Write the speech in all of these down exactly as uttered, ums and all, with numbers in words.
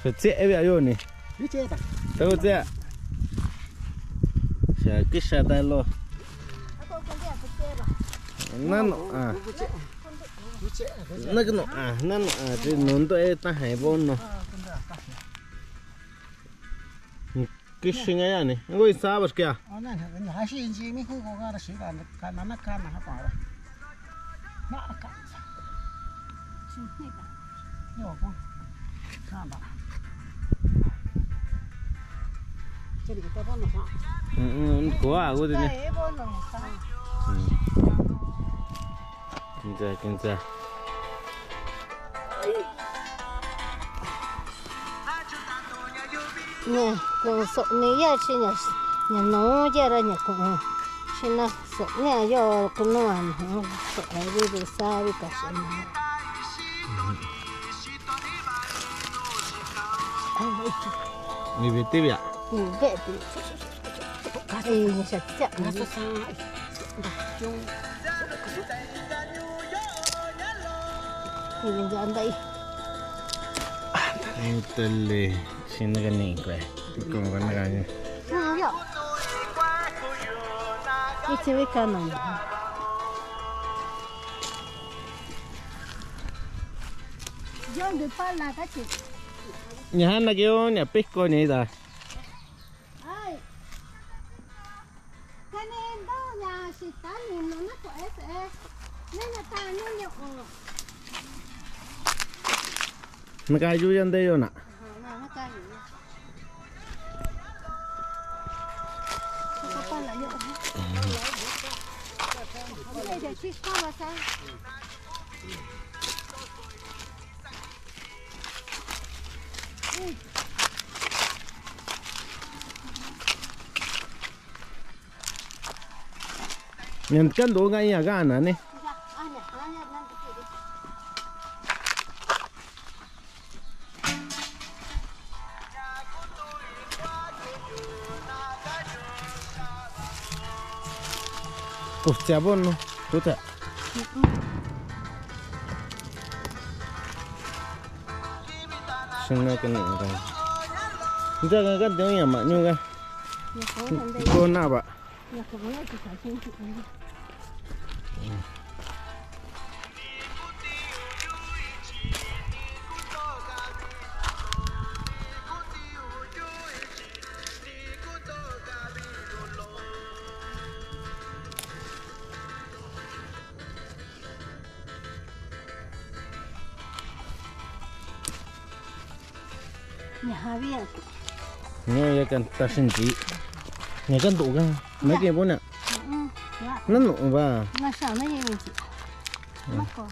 Xa tse'e via yoo ni. Tau tse'e. Xa kixa ta lo. Na nu'a. Na nu'a, na nu'a, chi nunto e taja e bono. Kixi nga yani. Ngo isa baskia. Kua aku tini. Kinza, kinza. Ña ku'u so'oni ya chi ña, ña nuu ya ra ña ku'u xina so'onia yo kunua nuu so'o vi vi savi kaxi na. Ni viti via. Ni veti. Kasi ni sa tia. Tele, sina kani kue. Kung kana kani. Ichi wika na. Yo ndu pala kachi. Ña na kio ña piko ni da. Ai. Kani ntoo ña xita ninu na kue'e se'e. Ni na taa ñu'u ñu'u. Na kayu ya nteyo na. Aja, na, na kayu ya. Saka pala yo. Ella chispa basa. Ña kantuu ka iña kana ni. Kutia bono, kutia. Xina kani ka. Ntia ka kantiun ña mañu ka. Kona va. Ña javi ya. Ña ya kan taxi nti. Ña kantuu ka. Na ke pona. Na nu'u va. Na xa na ye nti. Mako.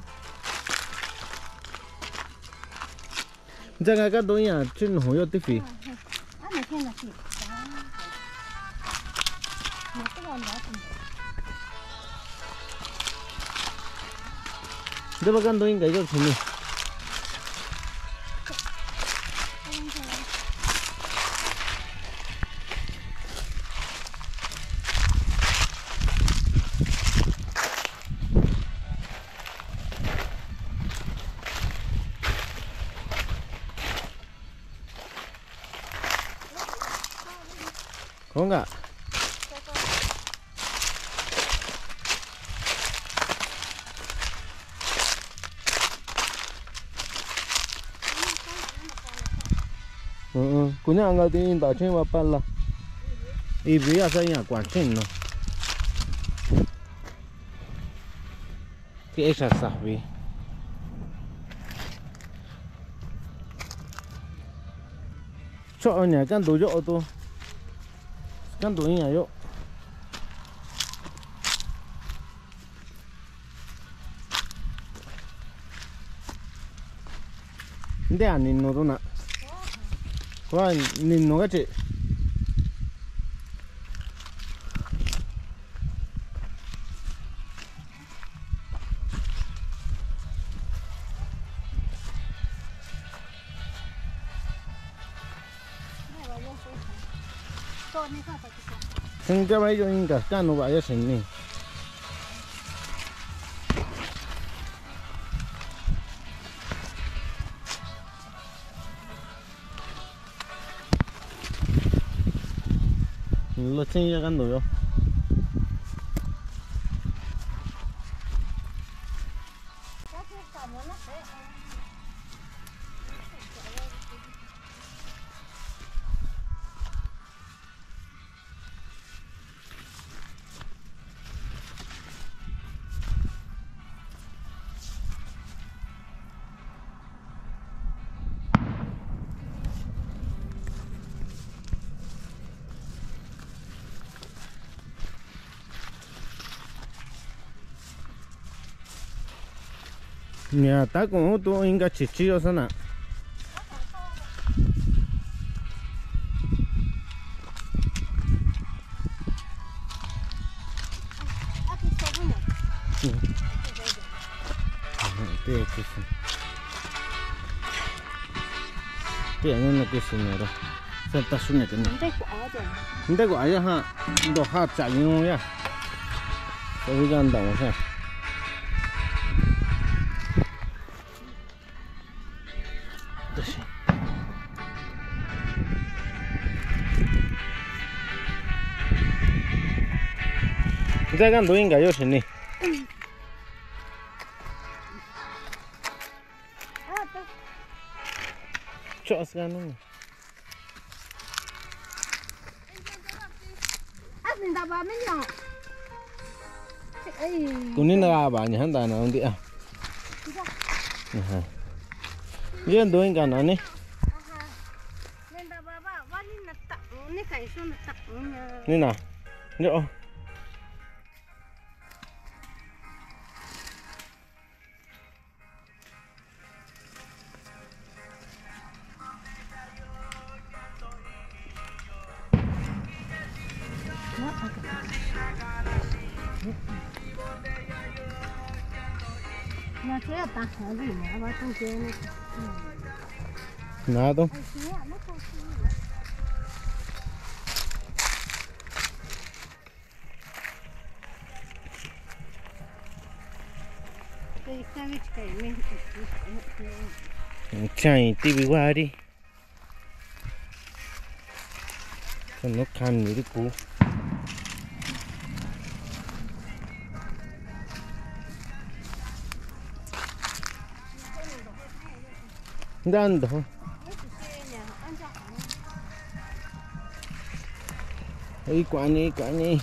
Ntia ka kantuu ña chi nuju yo tifi. Ntia va kantuu inka yo chini. Konga. Kuña nga ti inta chi va pala. Ivi a sa ña kua chinu. Ke'e xa savi. Cho'o ña kantuu yo'o tu. Kantuu ña yo'o. Ntia ninu tu na. Kua ninu kachi. Xinka va iyo inka kanu vaya xini. Tua chin ya kantu yo. Ña ta kuun tu inka chichi yo sana. Tia kusu. Tia nuna kusu nara. Sa tasu ne kena. Nte kua ya ha. Ndo ha cha yu ya. Sa wi ga nda sa. Nte ka ntu inka yo xini. Cho'o saka nuu. Kuni na va ña nta na un ntia. Aja. Ye ntu inka nani. Ni na. Yo. Na tu. Chai tivi vari. Kanu kani ri ku. Ndando. Ai, kuani, kuani.